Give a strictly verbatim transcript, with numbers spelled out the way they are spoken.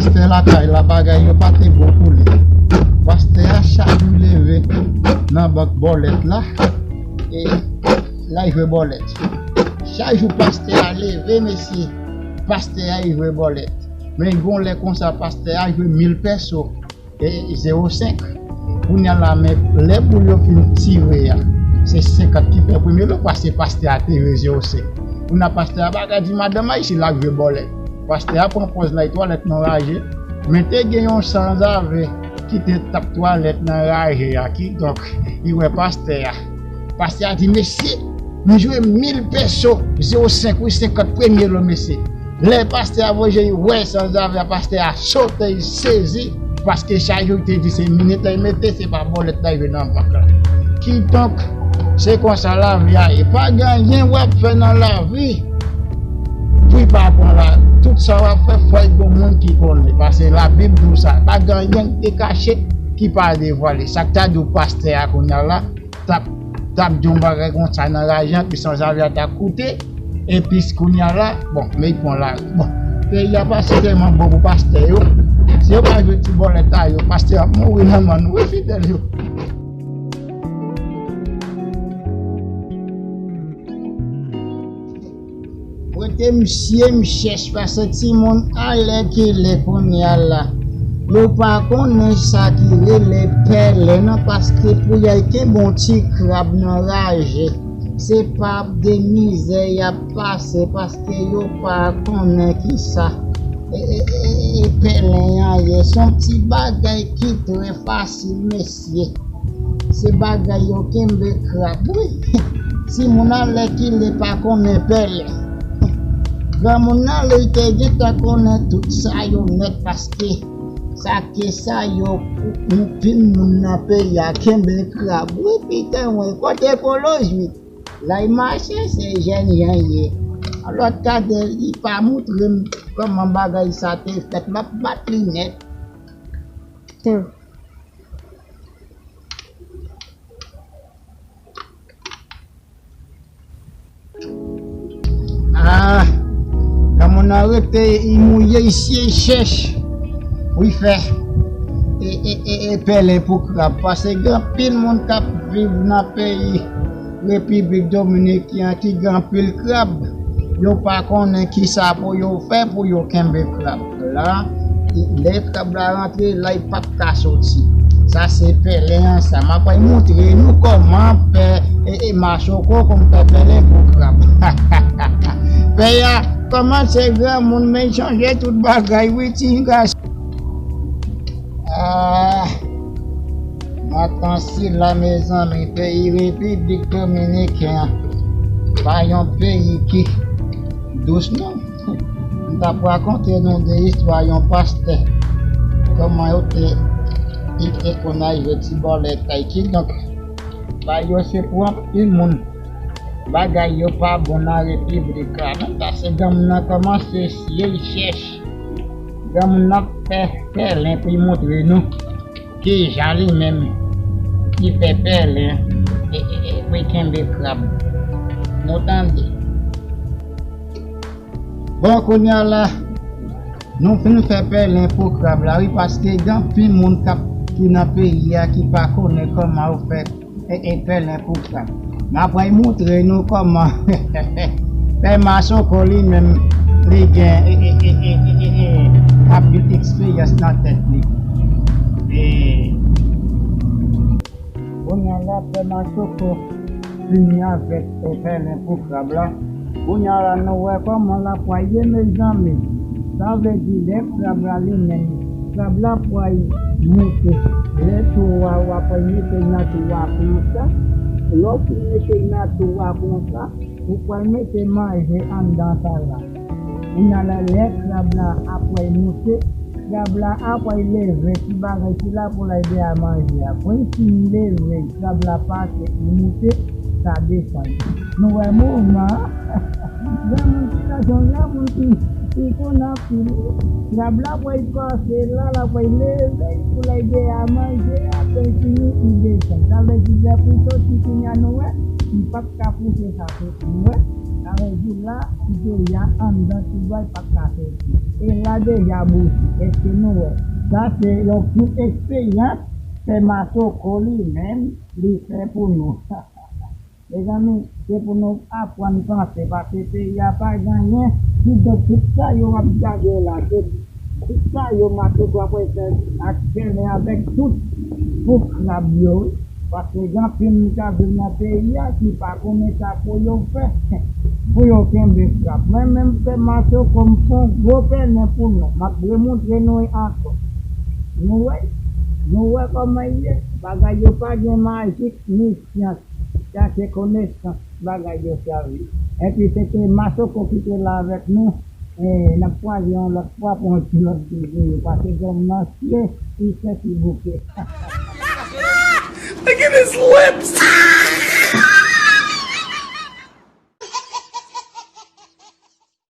Pastè lakay la, bagay yo pa te bon pou li. Pastè a chak jou leve nan bank bòlèt la, e l al jwe bòlèt. Chak jou pastè a leve, mesye, pastè a al jwe bòlèt. Men gon lè konsa, pastè a jwe mil pèso, e zewo senk. Kounye a la, men lè boul yo fin tire a, se senkant ki fè premye lo, paske pastè a te jwe zewo senk. Kounye a pastè a pa ka di madanm a si l ap jwe bòlèt. Pastè a pran pòz l al twalèt nan raje, men te gen yon sanzave ki te t ap twalèt nan raje a, kidonk li wè pastè a. Pastè a di, "Mesye, m jwe mil pèso, zewo senk wi, senkant premye lo, mesye." Lè pastè a voye je l wè sanzave a, pastè a sote, l sezi, paske chak jou l te di se minit la l mete, se pa bòlèt la l jwe nan bank la. Kidonk, se konsa lavi a ye. Pa gen anyen w ap fè nan lavi pou l pa pran la. Tout sa w ap fè, fò l gen moun ki konnen. Paske Labib di w sa. Pa gen anyen ki te kache ki pa devwale. Sa k ta di w pastè a kounye a la, t ap, t ap di yon bagay konsa nan raje a, epi sanzave a ta koute, epi kounye a la, bon, men l pran lari. Bon, peyi a pa sitèlman bon pou pastè yo. Si yo pa jwe ti bòlèt a yo, pastè ap mouri nan men nou, wi, fidèl yo. Kote misye, m chèche, paske timoun alèkile kounye a la. Yo pa konnen sa ki rele pèlen nan, paske pou y al kenbe yon ti krab nan raje, se pa de mizè y ap pase, paske yo pa konnen kisa, e, e, e, e, pèlen an ye. Se yon ti bagay ki trè fasil, mesye. Se bagay yo kenbe krab, wi. Timoun alèkile pa konnen pèlen. Granmoun nan, li te gentan konnen tout sa yo nèt, paske sa ke sa yo, anpil moun nan peyi a kenbe krab. Wi, pita mwen, kote Kolo Jwit? L al mache, se jèn jan ye. Lòt kote, li pa montre m kòman bagay sa te fèt. M ap bat li nèt. Hmm. Ah, granmoun nan rete, li mouye, li siye, li chèche pou l fè e, e, e, e pèlen pou krab. Paske gen anpil moun k ap viv nan peyi Repiblik Dominikèn ki gen anpil krab. Yo pa konnen kisa pou yo fè pou yo kenbe krab la. Lè krab la rantre la, li p ap ka soti. Sa se pèlen an sa. M ap al montre nou kòman pè, e, e, Masoko konn fè pèlen pou krab. Pè a kòmanse granmoun, men l chanje tout bagay, wi, ti gason. Ah, matant sila, mezanmi, peyi Repiblik Dominikèn an pa yon peyi ki dous, non. M t ap rakonte nou de istwa yon pastè, kòman yo te, li te konn al jwe ti bòlèt la, kidonk, bagay yo se pou anpil moun. Bagay yo pa bon nan repiblik la, non, paske granmoun nan kòmanse siye, l chèche. Granmoun nan fè pèlen pou l montre nou kijan li menm li fè pèlen e, e, e, pou l kenbe krab. Nou tande. Bon, kounye a la, nou fin fè pèlen pou krab la, wi, paske gen anpil moun k ap, ki nan peyi a ki pa konnen kòman yo fè e, e pèlen pou krab. M ap pral montre nou kòman pè Masoko li menm li gen e, e, anpil eksperyans nan tèt li. E kounye a la, pè Masoko fini avèk e pèlen pou krab la. Kounye a la, nou wè kòman l ap pral ye, mezanmi. Sa vle di, lè krab la li menm, krab la pral moute. Lè twou a, w ap pral mete l nan twou a konsa. Lè w fin mete l nan twou a konsa, ou pral mete manje anndan sa la. Kounye a la, lè krab la ap pral moute, krab la ap pral leve ti bagay sila pou l al bay manje a. Pou l fin leve, krab la pase, li moute, sa desann. Nou wè mouvman an? Granmoun sila se yon granmoun ki, ki konn anpil. Krab la pral pase la, l ap pral leve pou l al bay manje a, pou l fini, li desann. Sa vle di, lè pou l soti kounye a, nou wè, li p ap ka pouse sa soti. Nou wè, sa vle di la, li deja anndan twou a, li p ap ka soti. E la deja bouji, èske nou wè? Sa se yon ti eksperyans Pè Masoko li menm li fè pou nou. Mezanmi, se pou nou aprann panse, paske peyi a pa gen anyen. Kidonk, tout sa yo ap gade la, se tout sa yo Masoko ap fè ak tèlè avèk tout pou krab yo, wi. Paske gen anpil moun k ap viv nan peyi a ki pa konnen sa pou yo fè, pou yo kenbe krab. Mwen menm, Pè Masoko, m fè yon gwo pèlen pou nou. M ap remontre nou ankò. Nou wè, nou wè kòman l ye. Bagay yo pa gen majik ni syans. Sa se konesans, bagay yo sèvi. Epi se te Masoko ki te la avèk nou. E, n ap kwaze yon lòt fwa pou yon ti lòt videyo. Paske granm nan sye, li sèti bouke. Look at his lips!